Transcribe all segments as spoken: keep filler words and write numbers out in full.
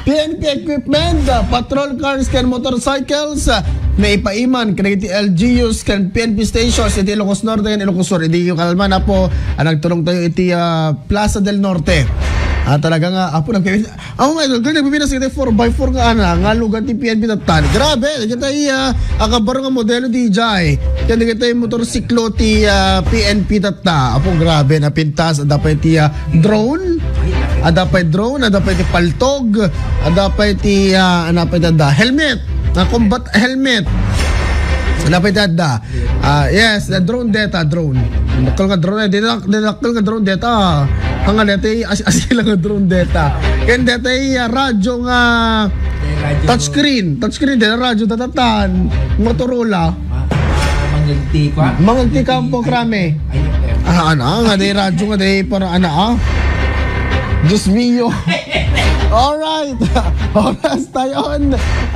P N P equipment, ah, patrol cars ken motorcycles, ah, naipaiman kadagiti L G Us ken P N P stations iti Ilocos Norte ken Ilocos Sur. Idi kayo kalman, apo, ah, nagturong tayo iti, ah, Plaza del Norte. Ah, talaga nga, apo, nagpipin-, ako nga, idol, nagpipinas iti four by four nga, ana, nga lugar ti P N P tatan. Grabe, kita iya, ah, kabar nga modelo di jay. Kaya kita yung motorsiklo ti, ah, P N P tatan. Ta, apo, grabe, napintas. Adda pay ti, ah, drone. Adda pay drone, adda pay ti paltog, adda pay ti, ah, ano pay ti adda? Helmet. Ah, combat helmet. Adda pay ti adda? Ah, yes, the drone data, drone. Dakkel nga drone, eh, di dak-, di dakkel nga drone data. Ang ano, data, as-, asila nga drone data. Ken data, ah, radyo nga touchscreen. Touchscreen, data radyo, datatan. Motorola. Ma-, ma-, mangagti, kwa? Mangagti ka, programa, eh. Ay, okay. Ah, ano, nga di radyo, nga di para, ano, ah? Diyos mio. Alright. Oras tayo,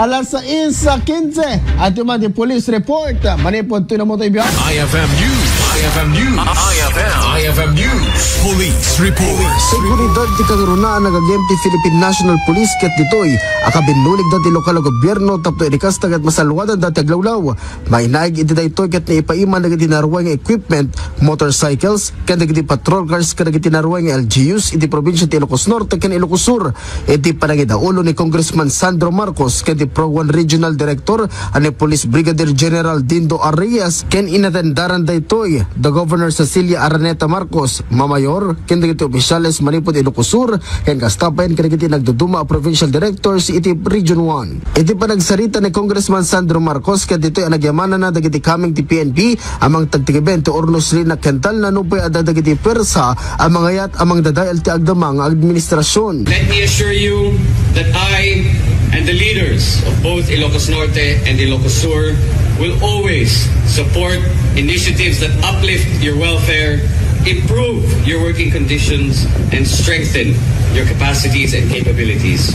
alas sais quince. At yung mga police report, manipod to na mo tayo biya. I F M News. I F M News. I F M. I F M News. Police report. Seguridad ti kangrunaan nga agem ti Philippine National Police ket ditoy, a kabinulig dati lokal a gobyerno tapno inikasta ket masalwadan dati aglawlaw. Mainaig iti daytoy ket naipaiman dagiti naruay nga equipment, motorcycles, ken dagiti patrol cars ken dagiti naruay nga L G Us iti probinsya ti Ilocos Norte ken Ilocos Sur. Iti panangidaulo ni Congressman Sandro Marcos ken ti Pro One Regional Director a ni Police Brigadier General Dindo Arias ken inatendaran daytoy da Governor Cecilia Araneta Marcos, Mamayor, ken dagiti opisyales manipud Ilocos Sur, ken kasta pay kadagiti nagduduma a provincial directors iti Region One. Iti panagsarita ni Congressman Sandro Marcos ket ditoy a nagyamananna dagiti kameng ti P N P a mangted ti kebeng ti Hornos Lina ken Talna nupay adda dagiti puwersa a mangayat a mangdadael ti agdama nga administrasyon. Let me assure you that I and the leaders of both Ilocos Norte and Ilocos Sur will always support initiatives that uplift your welfare, improve your working conditions, and strengthen your capacities and capabilities.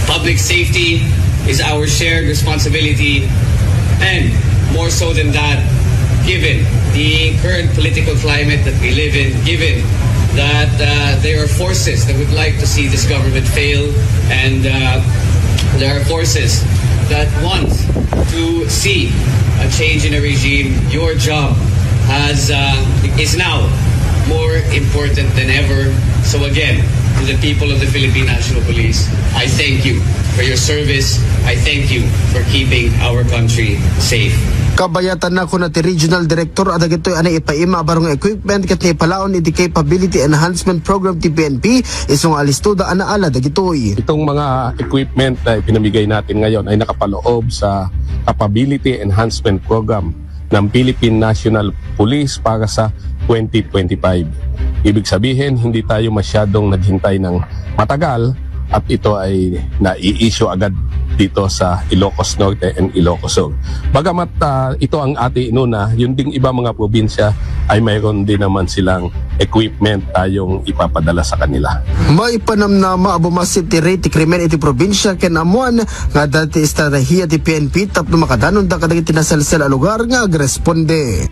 Public safety is our shared responsibility, and more so than that, given the current political climate that we live in, given that, uh, there are forces that would like to see this government fail, and, uh, there are forces that want to see a change in a regime, your job has, uh, is now more important than ever. So again, to the people of the Philippine National Police, I thank you for your service. I thank you for keeping our country safe. Kabayatanna, kuna ti Regional Director, a dagitoy a naipaima a baro nga equipment ket naipalaon iti Capability Enhancement Program ti P N P, isu nga alistoda a naala dagitoy. Itong mga equipment na ipinamigay natin ngayon ay nakapaloob sa Capability Enhancement Program ng Philippine National Police para sa twenty twenty-five. Ibig sabihin, hindi tayo masyadong naghintay ng matagal at ito ay nai-issue agad dito sa Ilocos Norte and Ilocos Sur. Bagamat, ah, ito ang ating inuna, yung ding iba mga probinsya ay mayroon din naman silang equipment tayong ipapadala sa kanila. Maipanamnama a bumasit ti rate ti krimen iti probinsya ken ammuan nga adda ti estratehiya ti P N P tapno makadanonda kadagiti nasalsal a lugar nga agresponde.